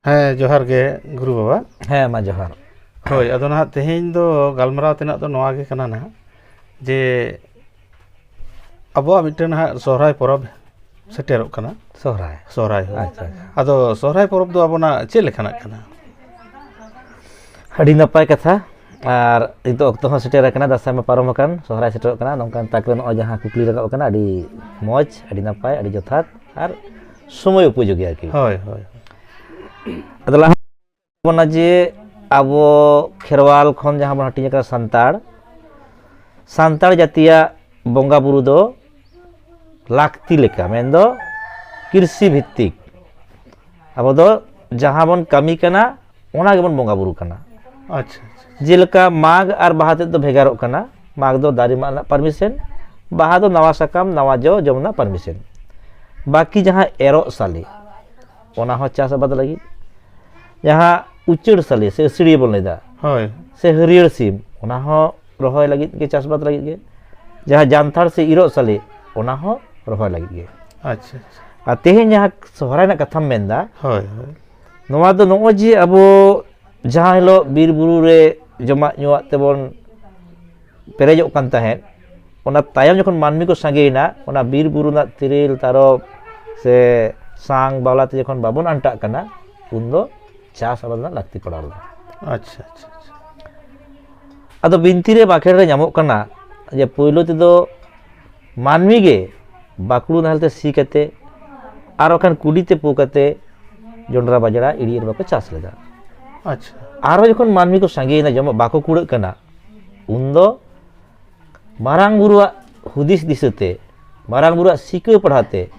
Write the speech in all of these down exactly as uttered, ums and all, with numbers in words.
ᱦᱮᱸ, ᱡᱚᱦᱟᱨ ᱜᱮ ᱜᱩᱨᱩ ᱵᱟᱵᱟ᱾ ᱦᱮᱸ, ᱢᱟ ᱡᱚᱦᱟᱨ᱾ ᱦᱳᱭ, ᱟᱫᱚ ᱱᱟᱦᱟᱜ ᱛᱮᱦᱮᱧ ᱫᱚ ᱜᱟᱞᱢᱟᱨᱟᱣ ᱛᱮᱱᱟᱜ ᱫᱚ ᱱᱚᱣᱟ ᱜᱮ ᱠᱟᱱᱟ ᱱᱟᱦᱟᱜ, ᱡᱮ ᱟᱵᱚᱣᱟᱜ ᱢᱤᱫᱴᱮᱱ ᱱᱟᱦᱟᱜ ᱥᱚᱦᱨᱟᱭ ᱯᱚᱨᱚᱵᱽ ᱥᱮᱴᱮᱨᱚᱜ ᱠᱟᱱᱟ᱾ ᱥᱚᱦᱨᱟᱭ᱾ ᱥᱚᱦᱨᱟᱭ, ᱦᱳᱭ᱾ ᱟᱪᱪᱷᱟ, ᱟᱪᱪᱷᱟ᱾ ᱟᱫᱚ ᱥᱚᱦᱨᱟᱭ ᱯᱚᱨᱚᱵᱽ ᱫᱚ ᱟᱵᱚᱱᱟᱜ ᱪᱮᱫ ᱞᱮᱠᱟᱱᱟᱜ ᱠᱟᱱᱟ? ᱟᱹᱰᱤ ᱱᱟᱯᱟᱭ ᱠᱟᱛᱷᱟ᱾ ᱟᱨ ᱱᱤᱛᱚᱜ ᱚᱠᱛᱚ ᱦᱚᱸ ᱥᱮᱴᱮᱨ ᱟᱠᱟᱱᱟ, ᱫᱟᱸᱥᱟᱭ ᱢᱟ ᱯᱟᱨᱚᱢ ᱟᱠᱟᱱ, ᱥᱚᱦᱨᱟᱭ ᱥᱮᱴᱮᱨᱚᱜ ᱠᱟᱱᱟ᱾ ᱱᱚᱝᱠᱟᱱ ᱛᱟᱠ ᱨᱮ ᱱᱚᱜᱼᱚᱭ ᱡᱟᱦᱟᱸ ᱠᱩᱠᱞᱤ ᱨᱟᱠᱟᱵ ᱟᱠᱟᱱᱟ, ᱟᱹᱰᱤ ᱢᱚᱡᱽ, ᱟᱹᱰᱤ ᱱᱟᱯᱟᱭ, ᱟᱹᱰᱤ ᱡᱚᱛᱷᱟᱛ ᱟᱨ ᱥᱚᱢᱚᱭ ᱩᱯᱚᱡᱳᱜᱤ ᱟᱨᱠᱤ᱾ ᱦᱳᱭ, ᱦᱳᱭ᱾ ᱟᱫᱚ ᱞᱟᱦᱟ ᱵᱚᱱᱟ ᱡᱮ ᱟᱵᱚ ᱠᱷᱮᱨᱣᱟᱞ ᱠᱷᱚᱱ ᱡᱟᱦᱟᱸ ᱵᱚᱱ ᱦᱟᱹᱴᱤᱧ ᱟᱠᱟᱱᱟ ᱥᱟᱱᱛᱟᱲ, ᱥᱟᱱᱛᱟᱲ ᱡᱟᱹᱛᱤᱭᱟᱜ ᱵᱚᱸᱜᱟ ᱵᱩᱨᱩ ᱫᱚ ᱞᱟᱹᱠᱛᱤ ᱞᱮᱠᱟ, ᱢᱮᱱᱫᱚ ᱠᱨᱤᱥᱤ ᱵᱷᱤᱛᱛᱤᱠ᱾ ᱟᱵᱚ ᱫᱚ ᱡᱟᱦᱟᱸ ᱵᱚᱱ ᱠᱟᱹᱢᱤ ᱠᱟᱱᱟ, ᱚᱱᱟ ᱜᱮᱵᱚᱱ ᱵᱚᱸᱜᱟ ᱵᱩᱨᱩ ᱠᱟᱱᱟ᱾ ᱟᱪᱪᱷᱟ, ᱟᱪᱪᱷᱟ᱾ ᱡᱮᱞᱮᱠᱟ ᱢᱟᱜᱽ ᱟᱨ ᱵᱟᱦᱟ ᱛᱮᱫ ᱫᱚ ᱵᱷᱮᱜᱟᱨᱚᱜ ᱠᱟᱱᱟ᱾ ᱢᱟᱜᱽ ᱫᱚ ᱫᱟᱨᱮ ᱢᱟᱜ ᱨᱮᱱᱟᱜ ᱯᱟᱨᱢᱤᱥᱮᱱ, ᱵᱟᱦᱟ ᱫᱚ ᱱᱟᱣᱟ ᱥᱟᱠᱟᱢ, ᱱᱟᱣᱟ ᱡᱚ ᱡᱚᱢ ᱨᱮᱱᱟᱜ ᱯᱟᱨᱢᱤᱥᱮᱱ᱾ ᱵᱟᱹᱠᱤ ᱡᱟᱦᱟᱸ ᱮᱨᱚᱜ ᱥᱟᱞᱮ, ᱚᱱᱟ ᱦᱚᱸ ᱪᱟᱥ ᱟᱵᱟᱫ ᱞᱟᱹᱜᱤᱫ᱾ ᱡᱟᱦᱟᱸ ᱩᱪᱟᱹᱲ ᱥᱟᱞᱮ ᱥᱮ ᱟᱹᱥᱟᱹᱲᱤᱭᱟᱹ ᱵᱚᱱ ᱞᱟᱹᱭᱫᱟ, ᱦᱳᱭ᱾ ᱥᱮ ᱦᱟᱹᱨᱭᱟᱹᱲ ᱥᱤᱢ, ᱚᱱᱟ ᱦᱚᱸ ᱨᱚᱦᱚᱭ ᱞᱟᱹᱜᱤᱫ ᱜᱮ, ᱪᱟᱥᱵᱟᱫ ᱞᱟᱹᱜᱤᱫ ᱜᱮ᱾ ᱡᱟᱦᱟᱸ ᱡᱟᱱᱛᱷᱟᱲ ᱥᱮ ᱤᱨᱚᱜ ᱥᱟᱞᱮ, ᱚᱱᱟ ᱦᱚᱸ ᱨᱚᱦᱚᱭ ᱞᱟᱹᱜᱤᱫ ᱜᱮ᱾ ᱟᱪᱪᱷᱟ, ᱟᱪᱪᱷᱟ᱾ ᱟᱨ ᱛᱮᱦᱮᱧ ᱡᱟᱦᱟᱸ ᱥᱚᱦᱨᱟᱭ ᱨᱮᱱᱟᱜ ᱠᱟᱛᱷᱟᱢ ᱢᱮᱱᱫᱟ, ᱦᱳᱭ, ᱦᱳᱭ᱾ ᱱᱚᱣᱟ ᱫᱚ ᱱᱚᱜᱼᱚᱭ ᱡᱮ ᱟᱵᱚ ᱡᱟᱦᱟᱸ ᱦᱤᱞᱳᱜ ᱵᱤᱨ ᱵᱩᱨᱩ ᱨᱮ ᱡᱚᱢᱟᱜ ᱧᱩᱣᱟᱜ ᱛᱮᱵᱚᱱ ᱯᱮᱨᱮᱡᱚᱜ ᱠᱟᱱ ᱛᱟᱦᱮᱸᱫ, ᱚᱱᱟ ᱛᱟᱭᱚᱢ ᱡᱚᱠᱷᱚᱱ ᱢᱟᱹᱱᱢᱤ ᱠᱚ ᱥᱟᱸᱜᱮᱭᱮᱱᱟ, ᱚᱱᱟ ᱵᱤᱨ ᱵᱩᱨᱩ ᱨᱮᱱᱟᱜ ᱛᱤᱨᱤᱞ, ᱛᱟᱨᱚᱵ ᱥᱮ ᱥᱟᱝ, ᱵᱟᱣᱞᱟ ᱛᱮ ᱡᱚᱠᱷᱚᱱ ᱵᱟᱵᱚᱱ ᱟᱱᱴᱟᱜ ᱠᱟᱱᱟ, ᱩᱱᱫᱚ ᱪᱟᱥ ᱟᱵᱟᱫ ᱨᱮᱱᱟᱜ ᱞᱟᱹᱠᱛᱤ ᱯᱟᱲᱟᱣ ᱞᱮᱱᱟ᱾ ᱟᱪᱪᱷᱟ, ᱟᱪᱪᱷᱟ, ᱟᱪᱪᱷᱟ᱾ ᱟᱫᱚ ᱵᱤᱱᱛᱤ ᱨᱮ ᱵᱟᱸᱠᱷᱮᱲ ᱨᱮ ᱧᱟᱢᱚᱜ ᱠᱟᱱᱟ ᱡᱮ ᱯᱳᱭᱞᱳ ᱛᱮᱫᱚ ᱢᱟᱹᱱᱢᱤ ᱜᱮ ᱵᱟᱠᱲᱩ ᱱᱟᱦᱮᱞ ᱛᱮ ᱥᱤ ᱠᱟᱛᱮ ᱟᱨ ᱵᱟᱠᱷᱟᱱ ᱠᱩᱰᱤ ᱛᱮ ᱯᱳ ᱠᱟᱛᱮ ᱡᱚᱱᱰᱨᱟ, ᱵᱟᱡᱽᱲᱟ, ᱤᱲᱤ ᱮᱨ ᱵᱟᱠᱚ ᱪᱟᱥ ᱞᱮᱫᱟ᱾ ᱟᱪᱪᱷᱟ᱾ ᱟᱨᱚ ᱡᱚᱠᱷᱚᱱ ᱢᱟᱹᱱᱢᱤ ᱠᱚ ᱥᱟᱸᱜᱮᱭᱮᱱᱟ, ᱡᱚᱢᱟᱜ ᱵᱟᱠᱚ ᱠᱩᱲᱟᱹᱜ ᱠᱟᱱᱟ, ᱩᱱᱫᱚ ᱢᱟᱨᱟᱝ ᱵᱩᱨᱩᱣᱟᱜ ᱦᱩᱫᱤᱥ ᱫᱤᱥᱟᱹᱛᱮ, ᱢᱟᱨᱟᱝ ᱵᱩᱨᱩᱣᱟᱜ ᱥᱤᱠᱟᱹ ᱯᱟᱲᱦᱟᱣ ᱛᱮ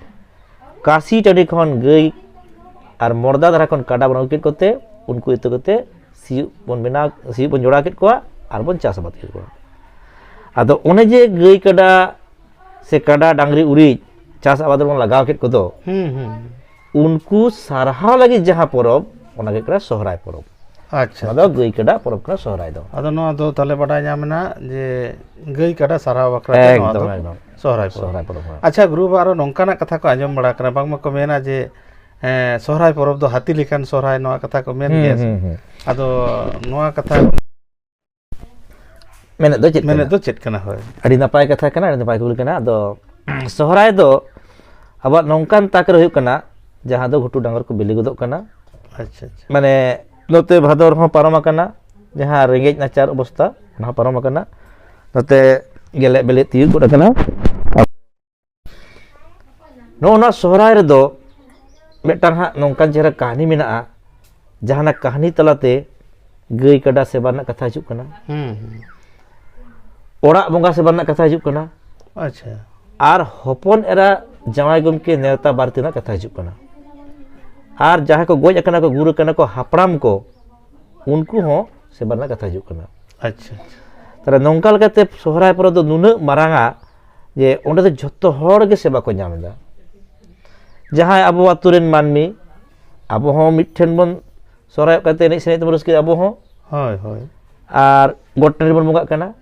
ᱠᱟᱥᱤ ᱴᱟᱺᱰᱤ ᱠᱷᱚᱱ ᱜᱟᱹᱭ ᱟᱨ ᱢᱚᱲᱫᱟ ᱫᱷᱟᱨᱟ ᱠᱷᱚᱱ ᱠᱟᱰᱟ ᱵᱚᱱ ᱟᱹᱜᱩ ᱠᱮᱫ ᱠᱚᱛᱮ, ᱩᱱᱠᱩ ᱤᱛᱟᱹ ᱠᱟᱛᱮ ᱥᱤᱭᱳᱜ ᱵᱚᱱ ᱵᱮᱱᱟᱣ, ᱥᱤᱭᱳᱜ ᱵᱚᱱ ᱡᱚᱲᱟᱣ ᱠᱮᱫ ᱠᱚᱣᱟ ᱟᱨ ᱵᱚᱱ ᱪᱟᱥ ᱟᱵᱟᱫ ᱠᱮᱫ ᱠᱚᱣᱟ᱾ ᱟᱫᱚ ᱚᱱᱮ ᱡᱮ ᱜᱟᱹᱭ ᱠᱟᱰᱟ ᱥᱮ ᱠᱟᱰᱟ ᱰᱟᱝᱨᱤ ᱩᱨᱤᱡ ᱪᱟᱥ ᱟᱵᱟᱫ ᱨᱮᱵᱚᱱ ᱞᱟᱜᱟᱣ ᱠᱮᱫ ᱠᱚᱫᱚ, ᱦᱩᱸ, ᱦᱩᱸ᱾ ᱩᱱᱠᱩ ᱥᱟᱨᱦᱟᱣ ᱞᱟᱹᱜᱤᱫ ᱡᱟᱦᱟᱸ ᱯᱚᱨᱚᱵᱽ, ᱚᱱᱟ ᱜᱮ ᱦᱩᱭᱩᱜ ᱠᱟᱱᱟ ᱥᱚᱦᱨᱟᱭ ᱯᱚᱨᱚᱵᱽ᱾ ᱟᱪᱪᱷᱟ᱾ ᱚᱱᱟ ᱫᱚ ᱜᱟᱹᱭ ᱠᱟᱰᱟ ᱯᱚᱨᱚᱵᱽ ᱠᱟᱱᱟ ᱥᱚᱦᱨᱟᱭ ᱫᱚ᱾ ᱟᱫᱚ ᱱᱚᱣᱟ ᱫᱚ ᱛᱟᱦᱞᱮ ᱵᱟᱰᱟᱭ ᱧᱟᱢ ᱮᱱᱟ ᱡᱮ ᱜᱟᱹᱭ ᱠᱟᱰᱟ ᱥᱟᱨᱦᱟᱣ ᱵᱟᱠᱷᱨᱟ ᱛᱮ ᱱᱚᱣᱟ ᱮᱠᱫᱚᱢ, ᱫᱚ ᱮᱠᱫᱚᱢ᱾ ᱥᱚᱦᱨᱟᱭ ᱯᱚᱨᱚᱵᱽ᱾ ᱥᱚᱦᱨᱟᱭ ᱯᱚᱨᱚᱵᱽ, ᱦᱳᱭ᱾ ᱟᱪᱪᱷᱟ ᱜᱩᱨᱩ ᱵᱟᱵᱟ, ᱟᱨᱚ ᱱᱚᱝᱠᱟᱱᱟᱜ ᱠᱟᱛᱷᱟ ᱠᱚ ᱟᱸᱡᱚᱢ ᱵᱟᱲᱟ ᱠᱟᱱᱟ, ᱵᱟᱝᱢᱟ ᱠᱚ ᱢᱮᱱᱟ ᱡᱮ ᱦᱮᱸ, ᱥᱚᱦᱨᱟᱭ ᱯᱚᱨᱚᱵᱽ ᱫᱚ ᱦᱟᱹᱛᱤ ᱞᱮᱠᱟᱱ ᱥᱚᱦᱨᱟᱭ, ᱱᱚᱣᱟ ᱠᱟᱛᱷᱟ ᱠᱚ ᱢᱮᱱ ᱦᱩᱸ, ᱜᱮᱭᱟ ᱥᱮ? ᱦᱩᱸ, ᱦᱩᱸ᱾ ᱟᱫᱚ ᱱᱚᱣᱟ ᱠᱟᱛᱷᱟ ᱢᱮᱱᱮᱫ ᱫᱚ ᱪᱮᱫ ᱢᱮᱱᱮᱫ ᱠᱟᱱᱟ? ᱫᱚ ᱪᱮᱫ ᱠᱟᱱᱟ? ᱦᱳᱭ᱾ ᱟᱹᱰᱤ ᱱᱟᱯᱟᱭ ᱠᱟᱛᱷᱟ ᱠᱟᱱᱟ, ᱟᱹᱰᱤ ᱱᱟᱯᱟᱭ ᱠᱩᱠᱞᱤ ᱠᱟᱱᱟ᱾ ᱟᱫᱚ ᱥᱚᱦᱨᱟᱭ ᱫᱚ ᱟᱵᱚᱣᱟᱜ ᱱᱚᱝᱠᱟᱱ ᱛᱟᱠ ᱨᱮ ᱦᱩᱭᱩᱜ ᱠᱟᱱᱟ, ᱡᱟᱦᱟᱸ ᱫᱚ ᱜᱷᱩᱴᱩ ᱰᱟᱝᱜᱚᱨ ᱠᱚ ᱵᱤᱞᱤ ᱜᱚᱫᱚᱜ ᱠᱟᱱᱟ᱾ ᱟᱪᱪᱷᱟ, ᱟᱪᱪᱷᱟ᱾ ᱢᱟᱱᱮ ᱱᱚᱛᱮ ᱵᱷᱟᱫᱚᱨ ᱦᱚᱸ ᱯᱟᱨᱚᱢ ᱟᱠᱟᱱᱟ, ᱡᱟᱦᱟᱸ ᱨᱮᱸᱜᱮᱡ ᱱᱟᱪᱟᱨ ᱚᱵᱚᱥᱛᱟ, ᱚᱱᱟ ᱦᱚᱸ ᱯᱟᱨᱚᱢ ᱟᱠᱟᱱᱟ, ᱱᱚᱛᱮ ᱜᱮᱞᱮ ᱵᱤᱞᱤ ᱛᱤᱭᱳᱜ ᱜᱚᱫ ᱟᱠᱟᱱᱟ᱾ ᱱᱚᱜᱼᱚ ᱱᱚᱣᱟ ᱥᱚᱦᱨᱟᱭ ᱨᱮᱫᱚ ᱢᱤᱫᱴᱟᱝ ᱦᱟᱸᱜ ᱱᱚᱝᱠᱟᱱ ᱪᱮᱦᱨᱟ ᱠᱟᱹᱦᱱᱤ ᱢᱮᱱᱟᱜᱼᱟ, ᱡᱟᱦᱟᱸ ᱚᱱᱟ ᱠᱟᱹᱦᱱᱤ ᱛᱟᱞᱟᱛᱮ ᱜᱟᱹᱭ ᱠᱟᱰᱟ ᱥᱮᱵᱟ ᱨᱮᱱᱟᱜ ᱠᱟᱛᱷᱟ ᱦᱤᱡᱩᱜ ᱠᱟᱱᱟ, ᱦᱩᱸ, ᱦᱩᱸ᱾ ᱚᱲᱟᱜ ᱵᱚᱸᱜᱟ ᱥᱮᱵᱟ ᱨᱮᱱᱟᱜ ᱠᱟᱛᱷᱟ ᱦᱤᱡᱩᱜ ᱠᱟᱱᱟ, ᱟᱪᱪᱷᱟ᱾ ᱟᱨ ᱦᱚᱯᱚᱱ ᱮᱨᱟ ᱡᱟᱶᱟᱭ ᱜᱚᱢᱠᱮ ᱱᱮᱣᱛᱟ ᱵᱟᱨᱛᱤ ᱨᱮᱱᱟᱜ ᱠᱟᱛᱷᱟ ᱦᱤᱡᱩᱜ ᱠᱟᱱᱟ, ᱟᱨ ᱡᱟᱦᱟᱸᱭ ᱠᱚ ᱜᱚᱡ ᱟᱠᱟᱱᱟ ᱠᱚ, ᱜᱩᱨ ᱟᱠᱟᱱᱟ ᱠᱚ, ᱦᱟᱯᱲᱟᱢ ᱠᱚ, ᱩᱱᱠᱩ ᱦᱚᱸ ᱥᱮᱵᱟ ᱨᱮᱱᱟᱜ ᱠᱟᱛᱷᱟ ᱦᱤᱡᱩᱜ ᱠᱟᱱᱟ᱾ ᱟᱪᱪᱷᱟ, ᱟᱪᱪᱷᱟ᱾ ᱛᱟᱦᱞᱮ ᱱᱚᱝᱠᱟ ᱞᱮᱠᱟᱛᱮ ᱥᱚᱦᱨᱟᱭ ᱯᱚᱨᱚᱵᱽ ᱫᱚ ᱱᱩᱱᱟᱹᱜ ᱢᱟᱨᱟᱝᱟ ᱡᱮ ᱚᱸᱰᱮ ᱫᱚ ᱡᱷᱚᱛᱚ ᱦᱚᱲ ᱜᱮ ᱥᱮᱵᱟ ᱠᱚ ᱧᱟᱢ ᱮᱫᱟ᱾ ᱡᱟᱦᱟᱸᱭ ᱟᱵᱚ ᱟᱹᱛᱩ ᱨᱮᱱ ᱢᱟᱹᱱᱢᱤ, ᱟᱵᱚ ᱦᱚᱸ ᱢᱤᱫ ᱴᱷᱮᱱ ᱵᱚᱱ ᱥᱚᱦᱨᱟᱭᱚᱜ ᱠᱟᱱᱛᱮ ᱮᱱᱮᱡ ᱥᱮᱨᱮᱧ ᱛᱮᱵᱚᱱ ᱨᱟᱹᱥᱠᱟᱹᱭᱟ ᱟᱵᱚ ᱦᱚᱸ᱾ ᱦᱳᱭ, ᱦᱳᱭ᱾ ᱟᱨ ᱜᱚᱴ ᱴᱟᱺᱰᱤ ᱨᱮᱵᱚᱱ ᱵᱚᱸᱜᱟᱜ ᱠᱟᱱᱟ᱾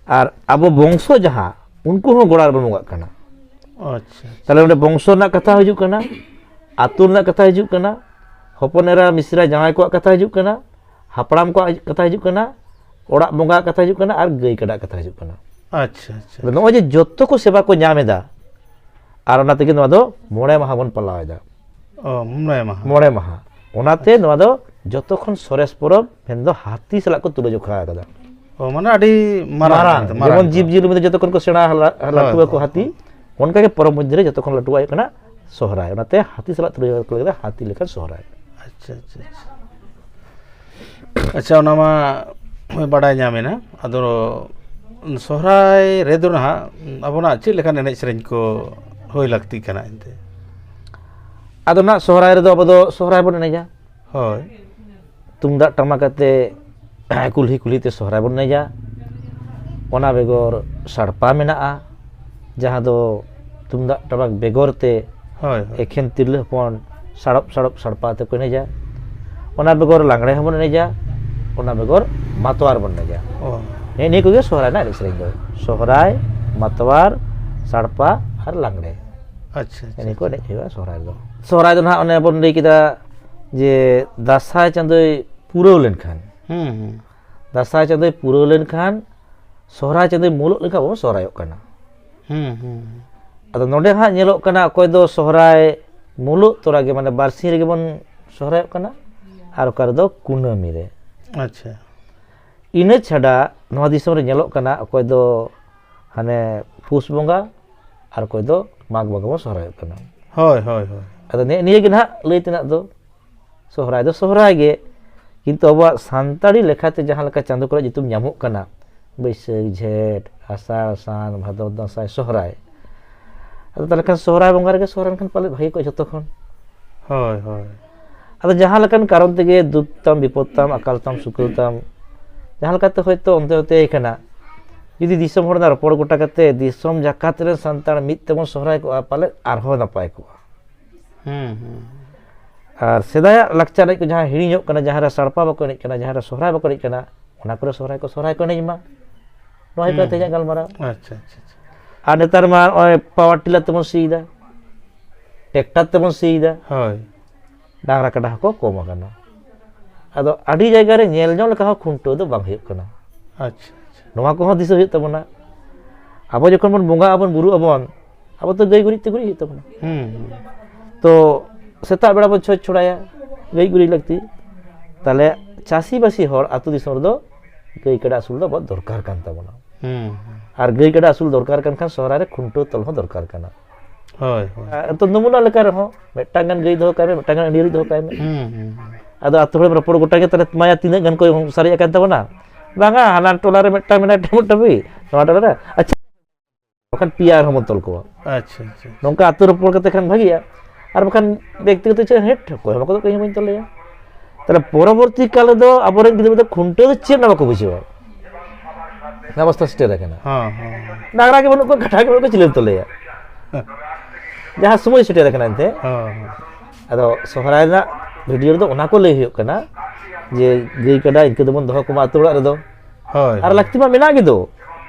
ᱟᱨ ᱟᱵᱚ ᱵᱚᱝᱥᱚ ᱡᱟᱦᱟᱸ, ᱩᱱᱠᱩ ᱦᱚᱸ ᱜᱚᱲᱟ ᱨᱮᱵᱚᱱ ᱵᱚᱸᱜᱟᱜ ᱠᱟᱱᱟ᱾ ᱟᱪᱪᱷᱟ, ᱟᱪᱪᱷᱟ᱾ ᱛᱟᱦᱞᱮ ᱚᱸᱰᱮ ᱵᱚᱝᱥᱚ ᱨᱮᱱᱟᱜ ᱠᱟᱛᱷᱟ ᱦᱤᱡᱩᱜ ᱠᱟᱱᱟ, ᱟᱹᱛᱩ ᱨᱮᱱᱟᱜ ᱠᱟᱛᱷᱟ ᱦᱤᱡᱩᱜ ᱠᱟᱱᱟ, ᱦᱚᱯᱚᱱ ᱮᱨᱟ ᱢᱤᱥᱨᱟ ᱡᱟᱶᱟᱭ ᱠᱚᱣᱟᱜ ᱠᱟᱛᱷᱟ ᱦᱤᱡᱩᱜ ᱠᱟᱱᱟ, ᱦᱟᱯᱲᱟᱢ ᱠᱚᱣᱟᱜ ᱠᱟᱛᱷᱟ ᱦᱤᱡᱩᱜ ᱠᱟᱱᱟ, ᱚᱲᱟᱜ ᱵᱚᱸᱜᱟ ᱠᱟᱛᱷᱟ ᱦᱤᱡᱩᱜ ᱠᱟᱱᱟ, ᱟᱨ ᱜᱟᱹᱭ ᱠᱟᱰᱟ ᱠᱟᱛᱷᱟ ᱦᱤᱡᱩᱜ ᱠᱟᱱᱟ᱾ ᱟᱪᱪᱷᱟ, ᱟᱪᱪᱷᱟ᱾ ᱟᱫᱚ ᱱᱚᱜᱼᱚᱭ ᱡᱮ ᱡᱚᱛᱚ ᱠᱚ ᱥᱮᱵᱟ ᱠᱚ ᱧᱟᱢ ᱮᱫᱟ, ᱟᱨ ᱚᱱᱟ ᱛᱮᱜᱮ ᱱᱚᱣᱟ ᱫᱚ ᱢᱚᱬᱮ ᱢᱟᱦᱟ ᱵᱚᱱ ᱯᱟᱞᱟᱣ ᱮᱫᱟ᱾ ᱚ, ᱢᱚᱬᱮ ᱢᱟᱦᱟ᱾ ᱢᱚᱬᱮ ᱢᱟᱦᱟ᱾ ᱚᱱᱟᱛᱮ ᱟᱪᱪᱷᱟ᱾ ᱱᱚᱣᱟ ᱫᱚ ᱡᱚᱛᱚ ᱠᱷᱚᱱ ᱥᱚᱨᱮᱥ ᱯᱚᱨᱚᱵᱽ ᱢᱮᱱᱫᱚ ᱦᱟᱹᱛᱤ ᱥᱟᱞᱟᱜ ᱠᱚ ᱛᱩᱞᱟᱹ ᱡᱚᱠᱷᱟ ᱟᱠᱟᱫᱟ᱾ ᱚ, ᱢᱟᱱᱮ ᱟᱹᱰᱤ ᱢᱟᱨᱟᱝ ᱢᱟᱨᱟᱝ, ᱮᱱᱛᱮ, ᱢᱟᱨᱟᱝ ᱡᱮᱢᱚᱱ ᱫᱚ᱾ ᱡᱤᱵᱽ ᱡᱤᱭᱟᱹᱞᱤ ᱢᱚᱫᱽᱫᱷᱮ ᱡᱚᱛᱚ ᱠᱷᱚᱱ ᱠᱚ ᱥᱮᱬᱟ ᱦᱟᱞᱟ-, ᱦᱳᱭ, ᱞᱟᱹᱴᱩ ᱟᱠᱚ ᱦᱳᱭ᱾ ᱦᱟᱹᱛᱤ, ᱚᱱᱠᱟᱜᱮ ᱯᱚᱨᱚᱵᱽ ᱢᱚᱫᱽᱫᱷᱮ ᱨᱮ ᱡᱚᱛᱚ ᱠᱷᱚᱱ ᱞᱟᱹᱴᱩᱣᱟᱜ ᱦᱩᱭᱩᱜ ᱠᱟᱱᱟ ᱥᱚᱦᱨᱟᱭ᱾ ᱚᱱᱟᱛᱮ ᱦᱟᱹᱛᱤ ᱥᱟᱞᱟᱜ ᱛᱩᱞᱟᱹ ᱡᱚᱠᱷᱟ ᱠᱚ ᱞᱟᱹᱜᱤᱫ ᱦᱟᱹᱛᱤ ᱞᱮᱠᱟᱱ ᱥᱚᱦᱨᱟᱭ᱾ ᱟᱪᱪᱷᱟ, ᱟᱪᱪᱷᱟ, ᱟᱪᱪᱷᱟ᱾ ᱟᱪᱪᱷᱟ, ᱚᱱᱟ ᱢᱟ ᱵᱟᱰᱟᱭ ᱧᱟᱢᱮᱱᱟ᱾ ᱟᱫᱚ ᱥᱚᱦᱨᱟᱭ ᱨᱮᱫᱚ ᱱᱟᱦᱟᱜ ᱟᱵᱚᱱᱟᱜ ᱪᱮᱫ ᱞᱮᱠᱟᱱ ᱮᱱᱮᱡ ᱥᱮᱨᱮᱧ ᱠᱚ ᱦᱩᱭ ᱞᱟᱹᱠᱛᱤ ᱠᱟᱱᱟ ᱮᱱᱛᱮ? ᱟᱫᱚ ᱱᱟᱦᱟᱜ ᱥᱚᱦᱨᱟᱭ ᱨᱮᱫᱚ ᱟᱵᱚ ᱫᱚ ᱥᱚᱦᱨᱟᱭ ᱵᱚᱱ ᱮᱱᱮᱡᱟ᱾ ᱦᱳᱭ᱾ ᱛᱩᱢᱫᱟᱜ ᱴᱟᱢᱟᱠ ᱟᱛᱮ ᱠᱩᱞᱦᱤ ᱠᱩᱞᱦᱤ ᱛᱮ ᱥᱚᱦᱨᱟᱭ ᱵᱚᱱ ᱮᱱᱮᱡᱟ᱾ ᱚᱱᱟ ᱵᱮᱜᱚᱨ ᱥᱟᱲᱯᱟ ᱢᱮᱱᱟᱜᱼᱟ, ᱡᱟᱦᱟᱸ ᱫᱚ ᱛᱩᱢᱫᱟᱜ ᱴᱟᱢᱟᱠ ᱵᱮᱜᱚᱨ ᱛᱮ ᱦᱳᱭ, ᱦᱳᱭ᱾ ᱮᱠᱷᱮᱱ ᱛᱤᱨᱞᱟᱹ ᱦᱚᱯᱚᱱ ᱥᱟᱲᱚᱯ ᱥᱟᱲᱚᱯ ᱥᱟᱲᱯᱟ ᱛᱮᱠᱚ ᱮᱱᱮᱡᱟ᱾ ᱚᱱᱟ ᱵᱮᱜᱚᱨ ᱞᱟᱜᱽᱬᱮ ᱦᱚᱸᱵᱚᱱ ᱮᱱᱮᱡᱟ, ᱚᱱᱟ ᱵᱮᱜᱚᱨ ᱢᱟᱛᱣᱟᱨ ᱵᱚᱱ ᱮᱱᱮᱡᱟ᱾ ᱚ᱾ ᱱᱮᱜᱼᱮ ᱱᱤᱭᱟᱹ ᱠᱚᱜᱮ ᱥᱚᱦᱨᱟᱭ ᱨᱮᱱᱟᱜ ᱮᱱᱮᱡ ᱥᱮᱨᱮᱧ ᱫᱚ᱾ ᱥᱚᱦᱨᱟᱭ, ᱢᱟᱛᱣᱟᱨ, ᱥᱟᱲᱯᱟ ᱟᱨ ᱞᱟᱜᱽᱬᱮ᱾ ᱟᱪᱪᱷᱟ, ᱟᱪᱪᱷᱟ, ᱱᱮᱜᱼᱮ ᱱᱤᱭᱟᱹ ᱠᱚ ᱟᱪᱪᱷᱟ᱾ ᱮᱱᱮᱡ ᱦᱩᱭᱩᱜᱼᱟ ᱥᱚᱦᱨᱟᱭ ᱨᱮᱫᱚ᱾ ᱥᱚᱦᱨᱟᱭ ᱫᱚ ᱱᱟᱦᱟᱜ ᱚᱱᱮ ᱵᱚᱱ ᱞᱟᱹᱭ ᱠᱮᱫᱟ ᱡᱮ ᱫᱟᱸᱥᱟᱭ ᱪᱟᱸᱫᱳᱭ ᱯᱩᱨᱟᱹᱣ ᱞᱮᱱᱠᱷᱟᱱ, ᱦᱩᱸ, ᱦᱩᱸ᱾ ᱫᱟᱸᱥᱟᱭ ᱪᱟᱸᱫᱳᱭ ᱯᱩᱨᱟᱹᱣ ᱞᱮᱱᱠᱷᱟᱱ ᱥᱚᱦᱨᱟᱭ ᱪᱟᱸᱫᱳᱭ ᱢᱩᱞᱩᱜ ᱞᱮᱱᱠᱷᱟᱱ ᱵᱚᱱ ᱥᱚᱦᱨᱟᱭᱚᱜ ᱠᱟᱱᱟ᱾ ᱦᱩᱸ, ᱦᱩᱸ, ᱦᱩᱸ᱾ ᱟᱫᱚ ᱱᱚᱰᱮ ᱦᱟᱸᱜ ᱧᱮᱞᱚᱜ ᱠᱟᱱᱟ, ᱚᱠᱚᱭ ᱫᱚ ᱥᱚᱦᱨᱟᱭ ᱢᱩᱞᱩᱜ ᱛᱚᱨᱟ ᱜᱮ, ᱢᱟᱱᱮ ᱵᱟᱨᱥᱤᱧ ᱨᱮᱜᱮ ᱵᱚᱱ ᱥᱚᱦᱨᱟᱭᱚᱜ ᱠᱟᱱᱟ, ᱟᱨ ᱚᱠᱟ ᱨᱮᱫᱚ ᱠᱩᱱᱟᱹᱢᱤ ᱨᱮ᱾ ᱟᱪᱪᱷᱟ᱾ ᱤᱱᱟᱹ ᱪᱷᱟᱰᱟ ᱱᱚᱣᱟ ᱫᱤᱥᱚᱢ ᱨᱮ ᱧᱮᱞᱚᱜ ᱠᱟᱱᱟ, ᱚᱠᱚᱭ ᱫᱚ ᱦᱟᱱᱮ ᱯᱩᱥ ᱵᱚᱸᱜᱟ, ᱟᱨ ᱚᱠᱚᱭ ᱫᱚ ᱢᱟᱜᱽ ᱵᱚᱸᱜᱟ ᱵᱚᱱ ᱥᱚᱦᱨᱟᱭᱚᱜ ᱠᱟᱱᱟ᱾ ᱦᱳᱭ, ᱦᱳᱭ, ᱦᱳᱭ᱾ ᱟᱫᱚ ᱱᱮᱜᱼᱮ ᱱᱤᱭᱟᱹ ᱜᱮ ᱱᱟᱦᱟᱜ ᱞᱟᱹᱭ ᱛᱮᱱᱟᱜ ᱫᱚ, ᱥᱚᱦᱨᱟᱭ ᱫᱚ ᱥᱚᱦᱨᱟᱭ ᱜᱮ, ᱠᱤᱱᱛᱩ ᱟᱵᱚᱣᱟᱜ ᱥᱟᱱᱛᱟᱲᱤ ᱞᱮᱠᱷᱟᱛᱮ ᱡᱟᱦᱟᱸ ᱞᱮᱠᱟ ᱪᱟᱸᱫᱳ ᱠᱚᱨᱮ ᱧᱩᱛᱩᱢ ᱧᱟᱢᱚᱜ ᱠᱟᱱᱟ, ᱵᱟᱹᱭᱥᱟᱹᱠᱷ, ᱡᱷᱮᱸᱴ, ᱟᱥᱟᱲ, ᱥᱟᱱ, ᱵᱷᱟᱫᱚᱨ, ᱫᱟᱸᱥᱟᱭ, ᱥᱚᱦᱨᱟᱭ᱾ ᱟᱫᱚ ᱛᱟᱦᱚᱞᱮ ᱠᱷᱟᱱ ᱥᱚᱦᱨᱟᱭ ᱵᱚᱸᱜᱟ ᱨᱮᱜᱮ ᱥᱚᱦᱨᱟᱭ ᱞᱮᱱᱠᱷᱟᱱ ᱯᱟᱞᱮᱫ ᱵᱷᱟᱹᱜᱤ ᱠᱚᱜᱼᱟ ᱡᱷᱚᱛᱚ ᱠᱷᱚᱱ᱾ ᱦᱳᱭ, ᱦᱳᱭ᱾ ᱟᱫᱚ ᱡᱟᱦᱟᱸ ᱞᱮᱠᱟᱱ ᱠᱟᱨᱚᱱ ᱛᱮᱜᱮ ᱫᱩᱠ ᱛᱟᱢ, ᱵᱤᱯᱚᱫ ᱛᱟᱢ, ᱟᱠᱟᱞ ᱛᱟᱢ, ᱥᱩᱠᱟᱹᱞ ᱛᱟᱢ, ᱡᱟᱦᱟᱸ ᱞᱮᱠᱟᱛᱮ ᱦᱚᱭᱛᱳ ᱚᱱᱛᱮ ᱱᱚᱛᱮ ᱠᱟᱱᱟ, ᱡᱩᱫᱤ ᱫᱤᱥᱚᱢ ᱦᱚᱲ ᱨᱮᱱᱟᱜ ᱨᱚᱯᱚᱲ ᱜᱚᱴᱟ ᱠᱟᱛᱮ ᱫᱤᱥᱚᱢ ᱡᱟᱠᱟᱛ ᱨᱮᱱ ᱥᱟᱱᱛᱟᱲ ᱢᱤᱫ ᱛᱮᱵᱚᱱ ᱥᱚᱦᱨᱟᱭ ᱠᱚᱜᱼᱟ, ᱯᱟᱞᱮᱫ ᱟᱨᱦᱚᱸ ᱱᱟᱯᱟᱭ ᱠᱚᱜᱼᱟ᱾ ᱦᱩᱸ, ᱦᱩᱸ᱾ ᱟᱨ ᱥᱮᱫᱟᱭᱟᱜ ᱞᱟᱠᱪᱟᱨ ᱮᱱᱮᱡ ᱠᱚ ᱡᱟᱦᱟᱸ ᱦᱤᱲᱤᱧᱚᱜ ᱠᱟᱱᱟ, ᱡᱟᱦᱟᱸ ᱨᱮ ᱥᱟᱲᱯᱟ ᱵᱟᱠᱚ ᱮᱱᱮᱡ ᱠᱟᱱᱟ, ᱡᱟᱦᱟᱸ ᱨᱮ ᱥᱚᱦᱨᱟᱭ ᱵᱟᱠᱚ ᱮᱱᱮᱡ ᱠᱟᱱᱟ, ᱚᱱᱟ ᱠᱚᱨᱮ ᱥᱚᱦᱨᱟᱭ ᱠᱚ, ᱥᱚᱦᱨᱟᱭ ᱠᱚ ᱮᱱᱮᱡ ᱢᱟ᱾ ᱱᱚᱣᱟ ᱦᱩᱭᱩᱜ ᱠᱟᱱᱟ ᱦᱩᱸ᱾ ᱛᱮᱦᱮᱧᱟᱜ ᱜᱟᱞᱢᱟᱨᱟᱣ᱾ ᱟᱪᱪᱷᱟ, ᱟᱪᱪᱷᱟ, ᱟᱪᱪᱷᱟ᱾ ᱟᱨ ᱱᱮᱛᱟᱨ ᱢᱟ ᱱᱚᱜᱼᱚᱭ ᱯᱟᱣᱟᱨ ᱴᱤᱞᱟᱨ ᱛᱮᱵᱚᱱ ᱥᱤᱭᱮᱫᱟ, ᱴᱮᱠᱴᱟᱨ ᱛᱮᱵᱚᱱ ᱥᱤᱭᱮᱫᱟ᱾ ᱦᱳᱭ᱾ ᱰᱟᱝᱨᱟ ᱠᱟᱰᱟ ᱦᱚᱸᱠᱚ ᱠᱚᱢ ᱟᱠᱟᱱᱟ᱾ ᱟᱫᱚ ᱟᱹᱰᱤ ᱡᱟᱭᱜᱟ ᱨᱮ ᱧᱮᱞ ᱡᱚᱝ ᱞᱮᱠᱟ ᱦᱚᱸ ᱠᱷᱩᱱᱴᱟᱹᱣ ᱫᱚ ᱵᱟᱝ ᱦᱩᱭᱩᱜ ᱠᱟᱱᱟ᱾ ᱟᱪᱪᱷᱟ, ᱟᱪᱪᱷᱟ᱾ ᱱᱚᱣᱟ ᱠᱚᱦᱚᱸ ᱫᱤᱥᱟᱹ ᱦᱩᱭᱩᱜ ᱛᱟᱵᱚᱱᱟ᱾ ᱟᱵᱚ ᱡᱚᱠᱷᱚᱱ ᱵᱚᱱ ᱵᱚᱸᱜᱟᱜ ᱟᱵᱚᱱ, ᱵᱩᱨᱩᱜ ᱟᱵᱚᱱ, ᱟᱵᱚ ᱛᱚ ᱜᱟᱹᱭ ᱜᱩᱨᱤᱡ ᱛᱮ ᱜᱩᱨᱤᱡ ᱦᱩᱭᱩᱜ ᱛᱟᱵᱚᱱᱟ᱾ ᱦᱩᱸ, ᱦᱩᱸ᱾ ᱛᱚ ᱥᱮᱛᱟᱜ ᱵᱮᱲᱟ ᱵᱚᱱ ᱪᱷᱚᱸᱪ ᱪᱷᱚᱲᱟᱭᱟ, ᱜᱟᱹᱭ ᱜᱩᱨᱤᱡ ᱞᱟᱹᱠᱛᱤ᱾ ᱛᱟᱦᱞᱮ ᱪᱟᱹᱥᱤᱵᱟᱹᱥᱤ ᱦᱚᱲ ᱟᱹᱛᱩ ᱫᱤᱥᱚᱢ ᱨᱮᱫᱚ ᱜᱟᱹᱭ ᱠᱟᱰᱟ ᱟᱹᱥᱩᱞ ᱫᱚ ᱟᱵᱚᱣᱟᱜ ᱫᱚᱨᱠᱟᱨ ᱠᱟᱱ ᱛᱟᱵᱚᱱᱟ᱾ ᱦᱩᱸ, ᱦᱩᱸ᱾ ᱟᱨ ᱜᱟᱹᱭ ᱠᱟᱰᱟ ᱟᱹᱥᱩᱞ ᱫᱚᱨᱠᱟᱨ ᱠᱟᱱ ᱠᱷᱟᱱ ᱥᱚᱦᱨᱟᱭ ᱨᱮ ᱠᱷᱩᱱᱴᱟᱹᱣ ᱛᱚᱞ ᱦᱚᱸ ᱫᱚᱨᱠᱟᱨ ᱠᱟᱱᱟ᱾ ᱦᱳᱭ, ᱦᱳᱭ᱾ ᱟᱨ ᱱᱤᱛᱚᱜ ᱱᱚᱢᱩᱱᱟ ᱞᱮᱠᱟ ᱨᱮᱦᱚᱸ ᱢᱤᱫᱴᱟᱝ ᱜᱟᱱ ᱜᱟᱹᱭ ᱫᱚᱦᱚ ᱠᱟᱭ ᱢᱮ, ᱢᱤᱫᱴᱟᱝ ᱜᱟᱱ ᱟᱹᱰᱤ ᱫᱚᱦᱚ ᱠᱟᱭ ᱢᱮ᱾ ᱦᱩᱸ, ᱦᱩᱸ, ᱦᱩᱸ᱾ ᱟᱫᱚ ᱟᱹᱛᱩ ᱦᱚᱲᱮᱢ ᱨᱚᱯᱚᱲ ᱜᱚᱴᱟ ᱜᱮ, ᱛᱟᱦᱞᱮ ᱢᱟᱭᱟ ᱛᱤᱱᱟᱹᱜ ᱜᱟᱱ ᱠᱚ ᱥᱟᱨᱮᱡ ᱟᱠᱟᱱ ᱛᱟᱵᱚᱱᱟ? ᱵᱟᱝᱟ, ᱦᱟᱱᱟ ᱴᱚᱞᱟ ᱨᱮ ᱢᱤᱫᱴᱟᱝ ᱢᱮᱱᱟᱭ, ᱴᱟᱹᱵᱩ ᱴᱟᱹᱵᱩ, ᱱᱚᱣᱟ ᱴᱚᱞᱟ ᱨᱮ, ᱟᱪᱪᱷᱟ, ᱵᱟᱠᱷᱟᱱ ᱯᱮᱭᱟ ᱟᱨᱦᱚᱸ ᱵᱚᱱ ᱛᱚᱞ ᱠᱚᱣᱟ᱾ ᱟᱪᱪᱷᱟ, ᱟᱪᱪᱷᱟ᱾ ᱱᱚᱝᱠᱟ ᱟᱹᱛᱩ ᱨᱚᱯᱚᱲ ᱠᱟᱛᱮ ᱠᱷᱟᱱ ᱵᱷᱟᱜᱤᱜᱼᱟ᱾ ᱟᱨ ᱵᱟᱠᱷᱟᱱ ᱵᱮᱠᱛᱤᱜᱚᱛᱚ ᱪᱮᱫ, ᱦᱮᱸᱴ, ᱚᱠᱚᱭ ᱦᱚᱸ ᱵᱟᱠᱚ, ᱚᱠᱚᱭ ᱦᱚᱸ ᱵᱟᱹᱧ ᱛᱚᱞᱮᱭᱟ᱾ ᱛᱟᱦᱞᱮ ᱯᱚᱨᱚᱵᱚᱨᱛᱤ ᱠᱟᱞ ᱨᱮᱫᱚ ᱟᱵᱚᱨᱮᱱ ᱜᱤᱫᱽᱨᱟᱹ ᱫᱚ ᱠᱷᱩᱱᱴᱟᱹᱣ ᱫᱚ ᱪᱮᱫ ᱦᱚᱸ ᱵᱟᱠᱚ ᱵᱩᱡᱷᱟᱹᱣᱟ᱾ ᱚᱱᱟ ᱚᱵᱚᱥᱛᱷᱟ ᱥᱮᱴᱮᱨ ᱟᱠᱟᱱᱟ᱾ ᱦᱮᱸ, ᱦᱮᱸ, ᱦᱮᱸ᱾ ᱰᱟᱝᱨᱟ ᱜᱮ ᱵᱟᱹᱱᱩᱜ ᱠᱚᱣᱟ, ᱠᱟᱰᱟ ᱜᱮ ᱵᱟᱹᱱᱩᱜ ᱠᱚᱣᱟ, ᱪᱤᱞᱤᱢ ᱛᱚᱞᱮᱭᱟ? ᱦᱮᱸ᱾ ᱡᱟᱦᱟᱸ ᱥᱚᱢᱚᱭ ᱥᱮᱴᱮᱨ ᱟᱠᱟᱱᱟ ᱮᱱᱛᱮ᱾ ᱦᱮᱸ, ᱦᱮᱸ᱾ ᱟᱫᱚ ᱥᱚᱦᱨᱟᱭ ᱨᱮᱱᱟᱜ ᱵᱷᱤᱰᱤᱭᱳ ᱨᱮᱫᱚ ᱚᱱᱟ ᱠᱚ ᱞᱟᱹᱭ ᱦᱩᱭᱩᱜ ᱠᱟᱱᱟ ᱡᱮ ᱜᱟᱹᱭ ᱠᱟᱰᱟ ᱤᱱᱠᱟᱹ ᱫᱚᱵᱚᱱ ᱫᱚᱦᱚ ᱠᱚᱢᱟ ᱟᱹᱛᱩ ᱚᱲᱟᱜ ᱨᱮᱫᱚ᱾ ᱦᱳᱭ, ᱟᱨ ᱦᱳᱭ᱾ ᱞᱟᱹᱠᱛᱤ ᱢᱟ ᱢᱮᱱᱟᱜ ᱜᱮᱫᱚ᱾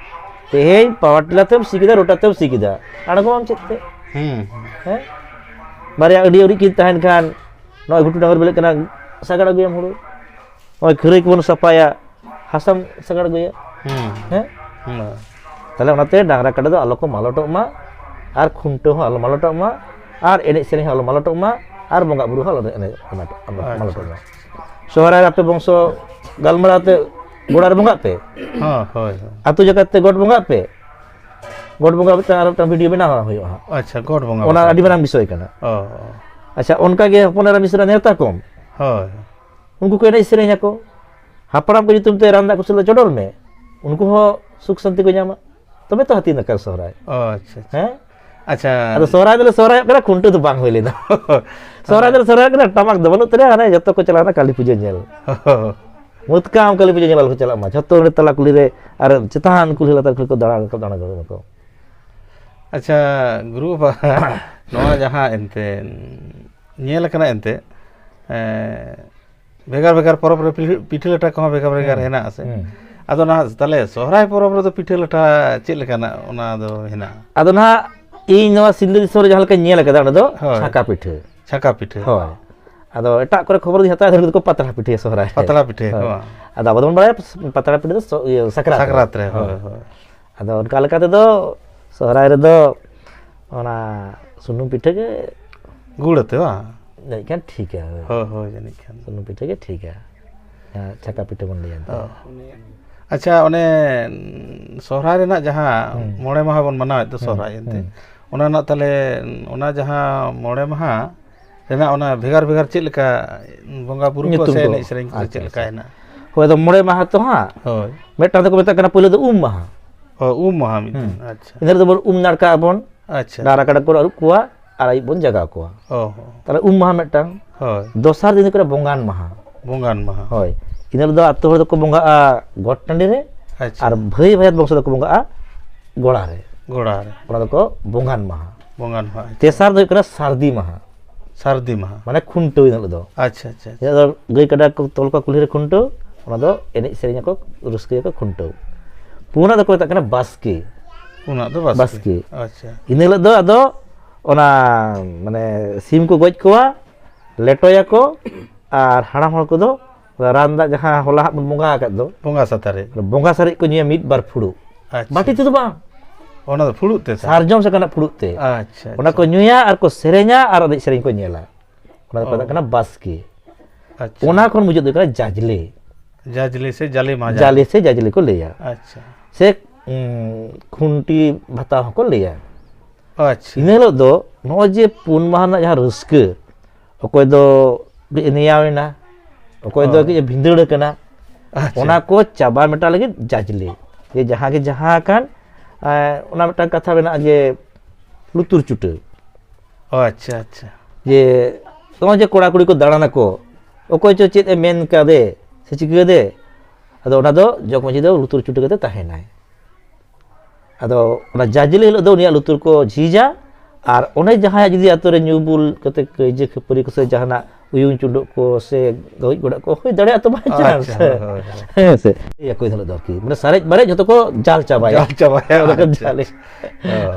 ᱛᱮᱦᱮᱧ ᱯᱟᱣᱟᱨ ᱴᱤᱞᱟᱨ ᱛᱮᱢ ᱥᱤ ᱠᱮᱫᱟ, ᱨᱳᱴᱟᱨ ᱛᱮᱢ ᱥᱤ ᱠᱮᱫᱟ, ᱟᱬᱜᱚᱢᱟᱢ ᱪᱮᱫ ᱛᱮ? ᱦᱩᱸ, ᱦᱩᱸ᱾ ᱦᱮᱸ? ᱵᱟᱨᱭᱟ ᱟᱹᱰᱤ ᱩᱨᱤᱡ ᱠᱤᱱ ᱛᱟᱦᱮᱱ ᱠᱷᱟᱱ, ᱱᱚᱜᱼᱚᱭ ᱜᱷᱩᱴᱩ ᱰᱟᱝᱨᱤ ᱵᱮᱞᱮᱫ ᱠᱟᱱᱟ, ᱥᱟᱜᱟᱲ ᱟᱹᱜᱩᱭᱟᱢ ᱦᱩᱲᱩ, ᱱᱚᱜᱼᱚᱭ ᱠᱷᱟᱹᱨᱟᱹᱭ ᱠᱚᱵᱚᱱ ᱥᱟᱯᱷᱟᱭᱟ, ᱦᱟᱥᱟᱢ ᱥᱟᱜᱟᱲ ᱟᱹᱜᱩᱭᱟ᱾ ᱦᱩᱸ᱾ ᱦᱮᱸ? ᱦᱩᱸ᱾ ᱛᱟᱦᱞᱮ ᱚᱱᱟᱛᱮ ᱰᱟᱝᱨᱟ ᱠᱟᱰᱟ ᱫᱚ ᱟᱞᱚ ᱠᱚ ᱢᱟᱞᱚᱴᱚᱜ ᱢᱟ, ᱟᱨ ᱠᱷᱩᱱᱴᱟᱹᱣ ᱦᱚᱸ ᱟᱞᱚ ᱢᱟᱞᱚᱴᱚᱜ ᱢᱟ, ᱟᱨ ᱮᱱᱮᱡ ᱥᱮᱨᱮᱧ ᱦᱚᱸ ᱟᱞᱚ ᱢᱟᱞᱚᱴᱚᱜ ᱢᱟ, ᱟᱨ ᱵᱚᱸᱜᱟ ᱵᱩᱨᱩ ᱦᱚᱸ ᱟᱞᱚ ᱮᱱᱮᱡ, ᱟᱞᱚ ᱟᱪᱪᱷᱟ᱾ ᱢᱟᱞᱚᱴᱚᱜ ᱢᱟ᱾ ᱥᱚᱦᱨᱟᱭ ᱨᱮ ᱟᱯᱮ ᱵᱚᱝᱥᱚ ᱜᱟᱞᱢᱟᱨᱟᱣ ᱛᱮ ᱜᱚᱲᱟ ᱨᱮ ᱵᱚᱸᱜᱟᱜ ᱯᱮ᱾ ᱦᱚᱸ, ᱦᱳᱭ, ᱦᱳᱭ᱾ ᱟᱹᱛᱩ ᱡᱟᱠᱟᱛ ᱛᱮ ᱜᱚᱰ ᱵᱚᱸᱜᱟᱜ ᱯᱮ᱾ ᱜᱚᱰ ᱵᱚᱸᱜᱟ ᱢᱤᱫᱴᱟᱝ ᱟᱨ ᱢᱤᱫᱴᱟᱝ ᱵᱷᱤᱰᱤᱭᱳ ᱵᱮᱱᱟᱣ ᱦᱩᱭᱩᱜᱼᱟ ᱦᱟᱸᱜ᱾ ᱟᱪᱪᱷᱟ, ᱜᱚᱰ ᱵᱚᱸᱜᱟ ᱚᱱᱟ ᱵᱟᱠᱷᱨᱟ ᱟᱹᱰᱤ ᱛᱮ᱾ ᱢᱟᱨᱟᱝ ᱵᱤᱥᱚᱭ ᱠᱟᱱᱟ᱾ ᱚ, ᱚ᱾ ᱟᱪᱪᱷᱟ, ᱚᱱᱠᱟ ᱜᱮ ᱦᱚᱯᱚᱱ ᱮᱨᱟ ᱢᱤᱥᱨᱟ ᱱᱮᱣᱛᱟ ᱠᱚᱢ᱾ ᱦᱳᱭ᱾ ᱩᱱᱠᱩ ᱠᱚ ᱮᱱᱮᱡ ᱥᱮᱨᱮᱧ ᱟᱠᱚ᱾ ᱦᱟᱯᱲᱟᱢ ᱠᱚ ᱧᱩᱛᱩᱢ ᱛᱮ ᱨᱟᱱ ᱫᱟᱜ ᱠᱚ ᱪᱚᱰᱚᱨ ᱢᱮ᱾ ᱩᱱᱠᱩ ᱦᱚᱸ ᱥᱩᱠ ᱥᱟᱱᱛᱤ ᱠᱚ ᱧᱟᱢᱟ᱾ ᱛᱚᱵᱮ ᱛᱚ ᱦᱟᱹᱛᱤ ᱱᱟᱠᱟᱞ ᱥᱚᱦᱨᱟᱭ᱾ ᱚ, ᱟᱪᱪᱷᱟ, ᱟᱪᱪᱷᱟ᱾ ᱦᱮᱸ? ᱟᱪᱪᱷᱟ᱾ ᱟᱫᱚ ᱥᱚᱦᱨᱟᱭ ᱫᱚᱞᱮ ᱥᱚᱦᱨᱟᱭᱚᱜ ᱠᱟᱱᱟ, ᱠᱷᱩᱱᱴᱟᱹᱣ ᱫᱚ ᱵᱟᱝ ᱦᱩᱭ ᱞᱮᱱᱟ᱾ ᱥᱚᱦᱨᱟᱭ ᱫᱚᱞᱮ ᱥᱚᱦᱨᱟᱭᱚᱜ ᱠᱟᱱᱟ, ᱴᱟᱢᱟᱠ ᱫᱚ ᱵᱟᱹᱱᱩᱜ ᱛᱟᱞᱮᱭᱟ, ᱦᱟᱱᱮ ᱡᱚᱛᱚ ᱠᱚ ᱪᱟᱞᱟᱣᱱᱟ ᱠᱟᱹᱞᱤ ᱯᱩᱡᱟᱹ ᱧᱮᱞ᱾ ᱢᱩᱛᱠᱟᱢ ᱠᱟᱹᱞᱤ ᱯᱩᱡᱟᱹ ᱧᱮᱞ ᱟᱞᱚ ᱠᱚ ᱪᱟᱞᱟᱜ ᱢᱟ᱾ ᱡᱷᱚᱛᱚ ᱚᱸᱰᱮ ᱛᱟᱞᱟ ᱠᱩᱞᱦᱤ ᱨᱮ ᱟᱨ ᱪᱮᱛᱟᱱ ᱠᱩᱞᱦᱤ ᱞᱟᱛᱟᱨ ᱠᱩᱞᱦᱤ ᱠᱚ ᱫᱟᱬᱟ ᱠᱚ ᱫᱟᱬᱟ ᱜᱚᱫᱚᱜ ᱟᱠᱚ᱾ ᱟᱪᱪᱷᱟ, ᱜᱩᱨᱩ ᱵᱟᱵᱟ, ᱱᱚᱣᱟ ᱡᱟᱦᱟᱸ ᱮᱱᱛᱮ ᱧᱮᱞ ᱟᱠᱟᱱᱟ ᱮᱱᱛᱮ, ᱮᱸ, ᱵᱷᱮᱜᱟᱨ ᱵᱷᱮᱜᱟᱨ ᱯᱚᱨᱚᱵᱽ ᱨᱮ ᱯᱤᱞ-, ᱯᱤᱴᱷᱟᱹ ᱞᱟᱴᱷᱟ ᱠᱚᱦᱚᱸ ᱵᱷᱮᱜᱟᱨ ᱵᱷᱮᱜᱟᱨ ᱦᱩᱸ, ᱦᱮᱱᱟᱜᱼᱟ ᱥᱮ? ᱦᱩᱸ᱾ ᱟᱫᱚ ᱱᱟᱦᱟᱜ ᱛᱟᱦᱞᱮ ᱥᱚᱦᱨᱟᱭ ᱯᱚᱨᱚᱵᱽ ᱨᱮᱫᱚ ᱯᱤᱴᱷᱟᱹ ᱞᱟᱴᱷᱟ ᱪᱮᱫ ᱞᱮᱠᱟᱱᱟᱜ ᱚᱱᱟ ᱫᱚ ᱦᱮᱱᱟᱜᱼᱟ? ᱟᱫᱚ ᱱᱟᱦᱟᱜ ᱤᱧ ᱱᱚᱣᱟ ᱥᱤᱞᱫᱟᱹ ᱫᱤᱥᱚᱢ ᱨᱮ ᱡᱟᱦᱟᱸ ᱞᱮᱠᱟᱧ ᱧᱮᱞ ᱟᱠᱟᱫᱟ, ᱚᱸᱰᱮ ᱫᱚ ᱦᱳᱭ᱾ ᱪᱷᱟᱸᱠᱟ ᱯᱤᱴᱷᱟᱹ᱾ ᱪᱷᱟᱸᱠᱟ ᱯᱤᱴᱷᱟᱹ᱾ ᱦᱳᱭ᱾ ᱟᱫᱚ ᱮᱴᱟᱜ ᱠᱚᱨᱮ ᱠᱷᱚᱵᱚᱨ ᱫᱚᱧ ᱦᱟᱛᱟᱣ ᱮᱫᱟ, ᱩᱱᱠᱩ ᱫᱚᱠᱚ ᱯᱟᱛᱲᱟ ᱯᱤᱴᱷᱟᱹᱭᱟ ᱥᱚᱦᱨᱟᱭ ᱨᱮ᱾ ᱯᱟᱛᱲᱟ ᱯᱤᱴᱷᱟᱹ, ᱦᱳᱭ᱾ ᱦᱳᱭ᱾ ᱟᱫᱚ ᱟᱵᱚ ᱫᱚᱵᱚᱱ ᱵᱟᱲᱟᱭᱟ ᱯᱟᱛᱲᱟ ᱯᱤᱴᱷᱟᱹ ᱫᱚ ᱥᱚ-, ᱤᱭᱟᱹ, ᱥᱟᱠᱨᱟᱛ ᱨᱮ᱾ ᱥᱟᱠᱨᱟᱛ ᱨᱮ, ᱦᱳᱭ, ᱦᱳᱭ᱾ ᱦᱳᱭ᱾ ᱟᱫᱚ ᱚᱱᱠᱟ ᱞᱮᱠᱟ ᱛᱮᱫᱚ ᱥᱚᱦᱨᱟᱭ ᱨᱮᱫᱚ ᱚᱱᱟ ᱥᱩᱱᱩᱢ ᱯᱤᱴᱷᱟᱹ ᱜᱮ᱾ ᱜᱩᱲ ᱟᱛᱮ ᱵᱟᱝ? ᱡᱟᱹᱱᱤᱡ ᱠᱷᱟᱱ ᱴᱷᱤᱠᱟ᱾ ᱦᱳᱭ, ᱦᱳᱭ, ᱡᱟᱹᱱᱤᱡ ᱠᱷᱟᱱ᱾ ᱥᱩᱱᱩᱢ ᱯᱤᱴᱷᱟᱹ ᱜᱮ ᱴᱷᱤᱠᱟ᱾ ᱦᱮᱸ, ᱪᱷᱟᱸᱠᱟ ᱯᱤᱴᱷᱟᱹ ᱵᱚᱱ ᱞᱟᱹᱭᱟ ᱮᱱᱛᱮ᱾ ᱚ᱾ ᱟᱪᱪᱷᱟ, ᱚᱱᱮ, ᱩᱸ, ᱥᱚᱦᱨᱟᱭ ᱨᱮᱱᱟᱜ ᱡᱟᱦᱟᱸ ᱦᱩᱸ᱾ ᱢᱚᱬᱮ ᱢᱟᱦᱟ ᱵᱚᱱ ᱢᱟᱱᱟᱣᱮᱫ ᱫᱚ ᱦᱩᱸ, ᱥᱚᱦᱨᱟᱭ ᱮᱱᱛᱮ, ᱦᱩᱸ᱾ ᱚᱱᱟ ᱨᱮᱱᱟᱜ ᱛᱟᱦᱞᱮ, ᱚᱱᱟ ᱡᱟᱦᱟᱸ ᱢᱚᱬᱮ ᱢᱟᱦᱟ ᱨᱮᱱᱟᱜ ᱚᱱᱟ ᱵᱷᱮᱜᱟᱨ ᱵᱷᱮᱜᱟᱨ ᱪᱮᱫ ᱞᱮᱠᱟ ᱵᱚᱸᱜᱟ ᱵᱩᱨᱩ ᱠᱚ ᱧᱩᱛᱩᱢ ᱥᱮ ᱠᱚ᱾ ᱮᱱᱮᱡ ᱥᱮᱨᱮᱧ ᱠᱚ ᱟᱪᱪᱷᱟ, ᱪᱮᱫ ᱞᱮᱠᱟ ᱟᱪᱪᱷᱟ᱾ ᱦᱮᱱᱟᱜᱼᱟ? ᱦᱳᱭ, ᱟᱫᱚ ᱢᱚᱬᱮ ᱢᱟᱦᱟ ᱛᱚ ᱦᱟᱸᱜ᱾ ᱦᱳᱭ᱾ ᱢᱤᱫᱴᱟᱝ ᱫᱚᱠᱚ ᱢᱮᱛᱟᱜ ᱠᱟᱱᱟ ᱯᱳᱭᱞᱳ ᱫᱚ ᱩᱢ ᱢᱟᱦᱟ᱾ ᱚ, ᱩᱢ ᱢᱟᱦᱟ ᱢᱤᱫ ᱫᱤᱱ᱾ ᱦᱩᱸ᱾ ᱟᱪᱪᱷᱟ᱾ ᱤᱱᱟᱹ ᱨᱮᱫᱚ ᱵᱚᱱ ᱩᱢ ᱱᱟᱲᱠᱟᱜ ᱟᱵᱚᱱ᱾ ᱟᱪᱪᱷᱟ᱾ ᱰᱟᱝᱨᱟ ᱠᱟᱰᱟ ᱠᱚ ᱟᱹᱨᱩᱵ ᱠᱚᱣᱟ ᱟᱨ ᱟᱹᱭᱩᱵ ᱵᱚᱱ ᱡᱟᱜᱟᱣ ᱠᱚᱣᱟ᱾ ᱚ ᱦᱚᱸ᱾ ᱛᱟᱦᱞᱮ ᱩᱢ ᱢᱟᱦᱟ ᱢᱤᱫᱴᱟᱝ᱾ ᱦᱳᱭ᱾ ᱫᱚᱥᱟᱨ ᱫᱤᱱ ᱦᱩᱭᱩᱜ ᱠᱟᱱᱟ ᱵᱚᱸᱜᱟᱱ ᱢᱟᱦᱟ᱾ ᱵᱚᱸᱜᱟᱱ ᱢᱟᱦᱟ᱾ ᱦᱳᱭ᱾ ᱤᱱᱟᱹ ᱨᱮᱫᱚ ᱟᱹᱛᱩ ᱦᱚᱲ ᱫᱚᱠᱚ ᱵᱚᱸᱜᱟᱜᱼᱟ ᱜᱚᱴ ᱴᱟᱺᱰᱤ ᱨᱮ, ᱟᱪᱪᱷᱟ᱾ ᱟᱨ ᱵᱷᱟᱹᱭ ᱵᱷᱟᱭᱟᱛ ᱵᱚᱝᱥᱚ ᱫᱚᱠᱚ ᱵᱚᱸᱜᱟᱜᱼᱟ ᱜᱚᱲᱟ ᱨᱮ᱾ ᱜᱚᱲᱟ ᱨᱮ᱾ ᱚᱱᱟ ᱫᱚᱠᱚ ᱵᱚᱸᱜᱟᱱ ᱢᱟᱦᱟ᱾ ᱵᱚᱸᱜᱟᱱ ᱢᱟᱦᱟ, ᱟᱪᱪᱷᱟ᱾ ᱛᱮᱥᱟᱨ ᱫᱚ ᱦᱩᱭᱩᱜ ᱠᱟᱱᱟ ᱥᱟᱹᱨᱫᱤ ᱢᱟᱦᱟ᱾ ᱥᱟᱹᱨᱫᱤ ᱢᱟᱦᱟ᱾ ᱢᱟᱱᱮ ᱠᱷᱩᱱᱴᱟᱹᱣ ᱦᱤᱞᱳᱜ ᱫᱚ᱾ ᱟᱪᱪᱷᱟ, ᱟᱪᱪᱷᱟ, ᱟᱪᱪᱷᱟ᱾ ᱦᱤᱞᱳᱜ ᱫᱚ ᱜᱟᱹᱭ ᱠᱟᱰᱟ ᱠᱚ ᱛᱚᱞ ᱠᱚᱣᱟ ᱠᱩᱞᱦᱤ ᱨᱮ ᱠᱷᱩᱱᱴᱟᱹᱣ, ᱚᱱᱟ ᱫᱚ ᱮᱱᱮᱡ ᱥᱮᱨᱮᱧ ᱟᱠᱚ, ᱨᱟᱹᱥᱠᱟᱹᱭᱟᱠᱚ, ᱠᱷᱩᱱᱴᱟᱹᱣ᱾ ᱯᱩᱱᱟᱜ ᱫᱚᱠᱚ ᱢᱮᱛᱟᱜ ᱠᱟᱱᱟ ᱵᱟᱥᱠᱮ᱾ ᱯᱩᱱᱟᱜ ᱫᱚ ᱵᱟᱥᱠᱮ᱾ ᱵᱟᱥᱠᱮ᱾ ᱟᱪᱪᱷᱟ᱾ ᱤᱱᱟᱹ ᱦᱤᱞᱳᱜ ᱫᱚ ᱟᱫᱚ ᱚᱱᱟ ᱢᱟᱱᱮ ᱥᱤᱢ ᱠᱚ ᱜᱚᱡ ᱠᱚᱣᱟ, ᱞᱮᱴᱚᱭᱟᱠᱚ, ᱟᱨ ᱦᱟᱲᱟᱢ ᱦᱚᱲ ᱠᱚᱫᱚ ᱨᱟᱱ ᱫᱟᱜ ᱡᱟᱦᱟᱸ ᱦᱚᱞᱟ ᱦᱟᱸᱜ ᱵᱚᱱ ᱵᱚᱸᱜᱟ ᱟᱠᱟᱫ ᱫᱚ, ᱵᱚᱸᱜᱟ ᱥᱟᱛᱟᱨᱮ᱾ ᱵᱚᱸᱜᱟ ᱥᱟᱨᱮᱡ ᱠᱚ ᱧᱩᱭᱟ ᱢᱤᱫ ᱵᱟᱨ ᱯᱷᱩᱲᱩᱜ᱾ ᱟᱪᱪᱷᱟ᱾ ᱵᱟᱹᱴᱤ ᱛᱮᱫᱚ ᱵᱟᱝ᱾ ᱚᱱᱟ ᱫᱚ ᱯᱷᱩᱲᱩᱜ ᱛᱮ ᱥᱮ? ᱥᱟᱨᱡᱚᱢ ᱥᱟᱠᱟᱢ ᱨᱮᱱᱟᱜ ᱯᱷᱩᱲᱩᱜ ᱛᱮ᱾ ᱟᱪᱪᱷᱟ, ᱚᱱᱟ ᱠᱚ ᱟᱪᱪᱷᱟ᱾ ᱧᱩᱭᱟ ᱟᱨ ᱠᱚ ᱥᱮᱨᱮᱧᱟ ᱟᱨ ᱮᱱᱮᱡ ᱥᱮᱨᱮᱧ ᱠᱚ ᱧᱮᱞᱟ᱾ ᱚᱱᱟ ᱫᱚᱠᱚ ᱚ᱾ ᱢᱮᱛᱟᱜ ᱠᱟᱱᱟ ᱵᱟᱥᱠᱮ᱾ ᱟᱪᱪᱷᱟ᱾ ᱚᱱᱟ ᱠᱷᱚᱱ ᱢᱩᱪᱟᱹᱫ ᱫᱚ ᱦᱩᱭᱩᱜ ᱠᱟᱱᱟ ᱡᱟᱡᱽᱞᱮ᱾ ᱡᱟᱡᱽᱞᱮ ᱥᱮ ᱡᱟᱞᱮ ᱢᱟᱦᱟ ᱡᱟᱦᱟᱸ᱾ ᱡᱟᱞᱮ ᱥᱮ ᱡᱟᱡᱽᱞᱮ ᱠᱚ ᱞᱟᱹᱭᱟ᱾ ᱟᱪᱪᱷᱟ᱾ ᱥᱮ, ᱩᱸ, ᱠᱷᱩᱱᱴᱤ ᱵᱷᱟᱛᱟ ᱦᱚᱸᱠᱚ ᱞᱟᱹᱭᱟ᱾ ᱟᱪᱪᱷᱟ᱾ ᱤᱱᱟᱹ ᱦᱤᱞᱳᱜ ᱫᱚ ᱱᱚᱜᱼᱚᱭ ᱡᱮ ᱯᱩᱱ ᱢᱟᱦᱟ ᱨᱮᱱᱟᱜ ᱡᱟᱦᱟᱸ ᱨᱟᱹᱥᱠᱟᱹ, ᱚᱠᱚᱭ ᱫᱚ ᱠᱟᱹᱴᱤᱡ ᱮ ᱱᱮᱭᱟᱣ ᱮᱱᱟ, ᱚᱠᱚᱭ ᱫᱚ ᱦᱳᱭ᱾ ᱠᱟᱹᱴᱤᱡ ᱮ ᱵᱷᱤᱸᱫᱟᱹᱲ ᱟᱠᱟᱱᱟ, ᱟᱪᱪᱷᱟ᱾ ᱚᱱᱟ ᱠᱚ ᱪᱟᱵᱟ ᱢᱮᱴᱟᱣ ᱞᱟᱹᱜᱤᱫ ᱡᱟᱡᱽᱞᱮ᱾ ᱡᱮ ᱡᱟᱦᱟᱸ ᱜᱮ ᱡᱟᱦᱟᱸ ᱟᱠᱟᱱ, ᱮᱸ, ᱚᱱᱟ ᱢᱤᱫᱴᱟᱝ ᱠᱟᱛᱷᱟ ᱢᱮᱱᱟᱜᱼᱟ ᱡᱮ ᱞᱩᱛᱩᱨ ᱪᱩᱴᱟᱹ᱾ ᱚ, ᱟᱪᱪᱷᱟ, ᱟᱪᱪᱷᱟ᱾ ᱡᱮ ᱱᱚᱜᱼᱚᱭ ᱡᱮ ᱠᱚᱲᱟ ᱠᱩᱲᱤ ᱠᱚ ᱫᱟᱬᱟᱱᱟᱠᱚ, ᱚᱠᱚᱭ ᱪᱚ ᱪᱮᱫ ᱮ ᱢᱮᱱ ᱠᱟᱫᱮ ᱥᱮ ᱪᱤᱠᱟᱹᱫᱮ, ᱟᱫᱚ ᱚᱱᱟ ᱫᱚ ᱡᱚᱜᱽ ᱢᱟᱺᱡᱷᱤ ᱫᱚ ᱞᱩᱛᱩᱨ ᱪᱩᱴᱟᱹ ᱠᱟᱛᱮ ᱛᱟᱦᱮᱱᱟᱭ᱾ ᱟᱫᱚ ᱚᱱᱟ ᱡᱟᱡᱽᱞᱮ ᱦᱤᱞᱳᱜ ᱫᱚ ᱩᱱᱤᱭᱟᱜ ᱞᱩᱛᱩᱨ ᱠᱚ ᱡᱷᱤᱡᱟ, ᱟᱨ ᱚᱱᱮ ᱡᱟᱦᱟᱸᱭᱟᱜ ᱡᱩᱫᱤ ᱟᱛᱳ ᱨᱮ ᱧᱩ ᱵᱩᱞ ᱠᱟᱛᱮ ᱠᱟᱹᱭᱡᱟᱹ ᱠᱷᱟᱹᱯᱟᱹᱨᱤ ᱠᱚ ᱥᱮ ᱡᱟᱦᱟᱱᱟᱜ ᱩᱭᱩᱝ ᱪᱩᱰᱩᱜ ᱠᱚ ᱥᱮ ᱜᱟᱹᱣᱤᱡ ᱜᱚᱰᱟᱜ ᱠᱚ ᱦᱩᱭ ᱫᱟᱲᱮᱭᱟᱜᱼᱟ ᱛᱚ, by chance᱾ ᱟᱪᱪᱷᱟ, ᱦᱳᱭ, ᱦᱳᱭ, ᱦᱳᱭ᱾ ᱦᱮᱸ ᱥᱮ? ᱤᱭᱟᱹ ᱠᱚ ᱦᱤᱞᱳᱜ ᱫᱚ ᱟᱨᱠᱤ, ᱢᱟᱱᱮ ᱥᱟᱨᱮᱡ ᱵᱟᱨᱮᱡ ᱡᱷᱚᱛᱚ ᱠᱚ ᱡᱟᱞ ᱪᱟᱵᱟᱭᱟ᱾ ᱡᱟᱞ ᱪᱟᱵᱟᱭᱟ, ᱚᱱᱟ ᱠᱚ ᱟᱪᱪᱷᱟ, ᱡᱟᱞᱮ᱾ ᱟᱪᱪᱷᱟ᱾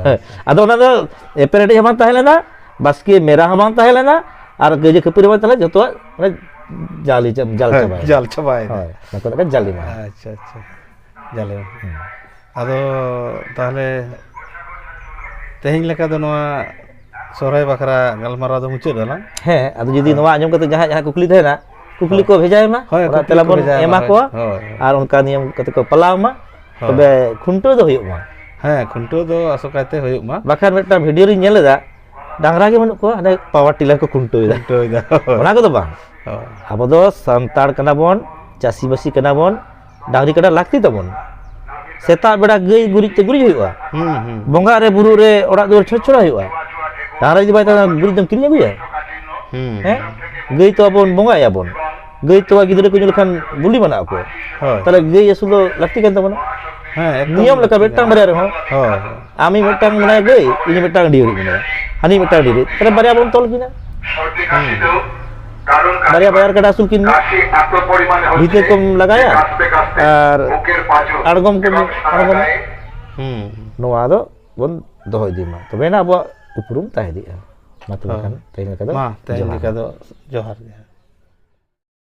ᱦᱳᱭ᱾ ᱟᱫᱚ ᱚᱱᱟ ᱫᱚ ᱮᱯᱮᱨᱦᱮᱸᱰᱮᱡ ᱦᱚᱸ ᱵᱟᱝ ᱛᱟᱦᱮᱸ ᱞᱮᱱᱟ, ᱵᱟᱥᱠᱮ ᱢᱮᱨᱟ ᱦᱚᱸ ᱵᱟᱝ ᱛᱟᱦᱮᱸ ᱞᱮᱱᱟ, ᱟᱨ ᱠᱟᱹᱭᱡᱟᱹ ᱠᱷᱟᱹᱯᱟᱹᱨᱤ ᱵᱟᱝ ᱛᱟᱦᱮᱸ ᱞᱮᱱᱟ, ᱡᱷᱚᱛᱚᱣᱟᱜ ᱢᱟᱱᱮ ᱡᱟᱞᱮ ᱪᱟᱵ-, ᱡᱟᱞ ᱦᱮᱸ, ᱪᱟᱵᱟᱭᱟ᱾ ᱡᱟᱞ ᱪᱟᱵᱟᱭᱮᱱᱟ᱾ ᱦᱳᱭ, ᱚᱱᱟ ᱠᱚ ᱞᱮᱠᱟ ᱡᱟᱞᱮ ᱢᱟᱦᱟ᱾ ᱟᱪᱪᱷᱟ, ᱟᱪᱪᱷᱟ᱾ ᱡᱟᱞᱮ ᱢᱟᱦᱟ᱾ ᱦᱩᱸ᱾ ᱟᱫᱚ ᱛᱟᱦᱚᱞᱮ ᱛᱮᱦᱮᱧ ᱞᱮᱠᱟ ᱫᱚ ᱱᱚᱣᱟ ᱥᱚᱦᱨᱟᱭ ᱵᱟᱠᱷᱨᱟ ᱜᱟᱞᱢᱟᱨᱟᱣ ᱫᱚ ᱢᱩᱪᱟᱹᱫ ᱟᱞᱟᱝ᱾ ᱦᱮᱸ, ᱟᱫᱚ ᱡᱩᱫᱤ ᱦᱮᱸ᱾ ᱱᱚᱣᱟ ᱟᱸᱡᱚᱢ ᱠᱟᱛᱮ ᱡᱟᱦᱟᱸᱭ, ᱡᱟᱦᱟᱸᱭ ᱠᱩᱠᱞᱤ ᱛᱟᱦᱮᱱᱟ, ᱠᱩᱠᱞᱤ ᱦᱳᱭ᱾ ᱠᱚ ᱵᱷᱮᱡᱟᱭ ᱢᱟ, ᱦᱳᱭ, ᱚᱱᱟ ᱠᱩᱠᱞᱤ ᱛᱮᱞᱟ ᱠᱚ ᱵᱚᱱ ᱵᱷᱮᱡᱟᱭ ᱮᱢᱟ ᱢᱟ, ᱦᱳᱭ, ᱠᱚᱣᱟ᱾ ᱦᱳᱭ, ᱦᱳᱭ᱾ ᱟᱨ ᱚᱱᱠᱟ ᱱᱤᱭᱚᱢ ᱠᱟᱛᱮ ᱠᱚ ᱯᱟᱞᱟᱣ ᱢᱟ, ᱦᱳᱭ᱾ ᱛᱚᱵᱮ ᱠᱷᱩᱱᱴᱟᱹᱣ ᱫᱚ ᱦᱩᱭᱩᱜ ᱢᱟ᱾ ᱦᱮᱸ, ᱠᱷᱩᱱᱴᱟᱹᱣ ᱫᱚ ᱟᱥᱚᱠᱟᱭᱛᱮ ᱦᱩᱭᱩᱜ ᱢᱟ᱾ ᱵᱟᱠᱷᱟᱱ ᱢᱤᱫᱴᱟᱝ video ᱨᱤᱧ ᱧᱮᱞ ᱮᱫᱟ, ᱰᱟᱝᱨᱟ ᱜᱮ ᱵᱟᱹᱱᱩᱜ ᱠᱚᱣᱟ, ᱦᱟᱱᱮ power tiller ᱠᱚ ᱠᱷᱩᱱᱴᱟᱹᱣ ᱮᱫᱟ᱾ ᱠᱷᱩᱱᱴᱟᱹᱣ ᱮᱫᱟ, ᱦᱳᱭ᱾ ᱚᱱᱟ ᱠᱚᱫᱚ ᱵᱟᱝ᱾ ᱦᱳᱭ᱾ ᱟᱵᱚ ᱫᱚ ᱥᱟᱱᱛᱟᱲ ᱠᱟᱱᱟ ᱵᱚᱱ, ᱪᱟᱹᱥᱤᱵᱟᱹᱥᱤ ᱠᱟᱱᱟ ᱵᱚᱱ, ᱰᱟᱝᱨᱤ ᱠᱟᱰᱟ ᱞᱟᱹᱠᱛᱤ ᱛᱟᱵᱚᱱ᱾ ᱥᱮᱛᱟᱜ ᱵᱮᱲᱟ ᱜᱟᱹᱭ ᱜᱩᱨᱤᱡ ᱛᱮ ᱜᱩᱨᱤᱡ ᱦᱩᱭᱩᱜᱼᱟ᱾ ᱦᱩᱸ, ᱦᱩᱸ᱾ ᱵᱚᱸᱜᱟᱜ ᱨᱮ ᱵᱩᱨᱩᱜ ᱨᱮ ᱚᱲᱟᱜ ᱫᱩᱣᱟᱹᱨ ᱪᱷᱚᱸᱪ ᱪᱷᱚᱲᱟ ᱦᱩᱭᱩᱜᱼᱟ᱾ ᱰᱟᱝᱨᱟ ᱡᱩᱫᱤ ᱵᱟᱭ ᱛᱟᱦᱮᱱᱟ, ᱜᱩᱨᱤᱡ ᱫᱚᱢ ᱠᱤᱨᱤᱧ ᱟᱹᱜᱩᱭᱟ? ᱦᱩᱸ, ᱦᱮᱸ? ᱦᱩᱸ᱾ ᱜᱟᱹᱭ ᱛᱚᱣᱟ ᱵᱚᱱ ᱵᱚᱸᱜᱟᱭᱟ ᱵᱚᱱ᱾ ᱜᱟᱹᱭ ᱛᱚᱣᱟ ᱜᱤᱫᱽᱨᱟᱹ ᱠᱚ ᱧᱩ ᱞᱮᱠᱷᱟᱱ ᱵᱩᱞᱤ ᱢᱟᱱᱟᱜ ᱟᱠᱚ᱾ ᱦᱳᱭ᱾ ᱛᱟᱦᱞᱮ ᱜᱟᱹᱭ ᱟᱹᱥᱩᱞ ᱫᱚ ᱞᱟᱹᱠᱛᱤ ᱠᱟᱱ ᱛᱟᱵᱚᱱᱟ᱾ ᱦᱮᱸ, ᱮᱠᱫᱚᱢ ᱱᱤᱭᱚᱢ ᱞᱮᱠᱟ ᱞᱟᱹᱠᱛᱤ ᱢᱤᱫᱴᱟᱝ ᱠᱟᱱᱟ᱾ ᱵᱟᱨᱭᱟ ᱨᱮᱦᱚᱸ᱾ ᱦᱳᱭ᱾ ᱟᱢᱤᱡ ᱢᱤᱫᱴᱟᱝ ᱢᱮᱱᱟᱭᱟ ᱜᱟᱹᱭ, ᱤᱧ ᱢᱤᱫᱴᱟᱝ ᱰᱤᱦᱟᱹᱲᱤ ᱢᱮᱱᱟᱭᱟ, ᱦᱟᱹᱱᱤ ᱢᱤᱫᱴᱟᱝ ᱰᱤᱦᱟᱹᱲᱤ, ᱛᱟᱦᱞᱮ ᱵᱟᱨᱭᱟ ᱵᱚᱱ ᱛᱚᱞ ᱠᱤᱱᱟ᱾ ᱦᱩᱸ᱾ ᱵᱟᱨᱭᱟ ᱵᱟᱭᱟᱨ ᱠᱟᱰᱟ ᱟᱹᱥᱩᱞ ᱠᱤᱱ ᱢᱮ᱾ ᱵᱷᱤᱛᱟᱹ ᱠᱚᱢ ᱞᱟᱜᱟᱭᱟ ᱟᱨ ᱟᱬᱜᱚᱢ ᱠᱚᱢ ᱟᱬᱜᱚᱢᱟ᱾ ᱦᱩᱸ᱾ ᱱᱚᱣᱟ ᱫᱚ ᱵᱚᱱ ᱫᱚᱦᱚ ᱤᱫᱤ ᱢᱟ, ᱛᱚᱵᱮᱱᱟ ᱟᱵᱚᱣᱟᱜ ᱩᱯᱨᱩᱢ ᱛᱟᱦᱮᱸ ᱤᱫᱤᱜᱼᱟ᱾ ᱢᱟ ᱛᱚᱵᱮ ᱦᱳᱭ᱾ ᱠᱷᱟᱱ ᱛᱮᱦᱮᱧ ᱞᱮᱠᱟ ᱫᱚ ᱢᱟ ᱛᱮᱦᱮᱧ ᱡᱚᱦᱟᱨ᱾ ᱞᱮᱠᱟ ᱫᱚ ᱡᱚᱦᱟᱨ ᱜᱮ᱾